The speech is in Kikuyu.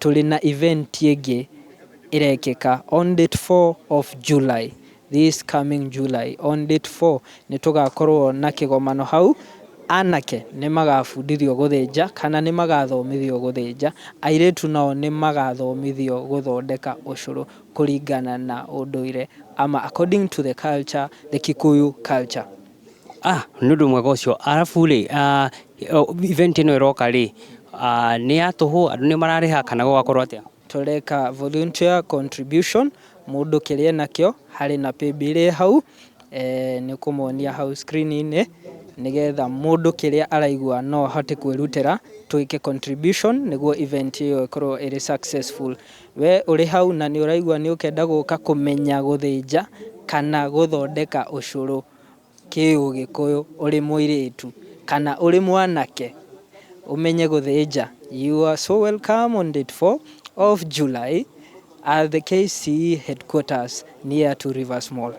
Tũrĩ na event ĩngĩ ĩrekĩka on date 4 of July, this coming July, on date 4 nĩ tũgakorwo na kĩgomano hau. Anake nĩ magabundithio gũthĩnja kana nĩ magathomithio gũthĩnja, airĩtu nao nĩ magathomithio gũthondeka ũcũrũ kũringana na ũndũire ama according to the culture, the Kikuyu culture. Ah, nĩ ũndũ mwega ũcio. Arabu rĩ, event ĩno ĩroka rĩ, nĩ ya tũhũ, andũ nĩ mararĩha kana gũgakorwo atĩa? Tũreka volunteer contribution, mũndũ kĩrĩa enakĩo, harĩ na paybill ĩ hau, nĩ ũkũmonia hau screen-inĩ, nĩgetha mũndũ kĩrĩa araigua no ahote kwĩrutĩra twĩke contribution nĩguo event ĩyo ĩkorwo ĩrĩ successful. We ũrĩ hau na nĩ ũraigua nĩ ũkenda gũka kũmenya gũthĩnja kana gũthondeka ũcũrũ kĩũgĩkũyũ ũrĩ mũirĩtu kana ũrĩ mwanake ũmenye gũthĩnja, you are so welcome on date 4 of July at the KCE headquarters near to Rivers Mall.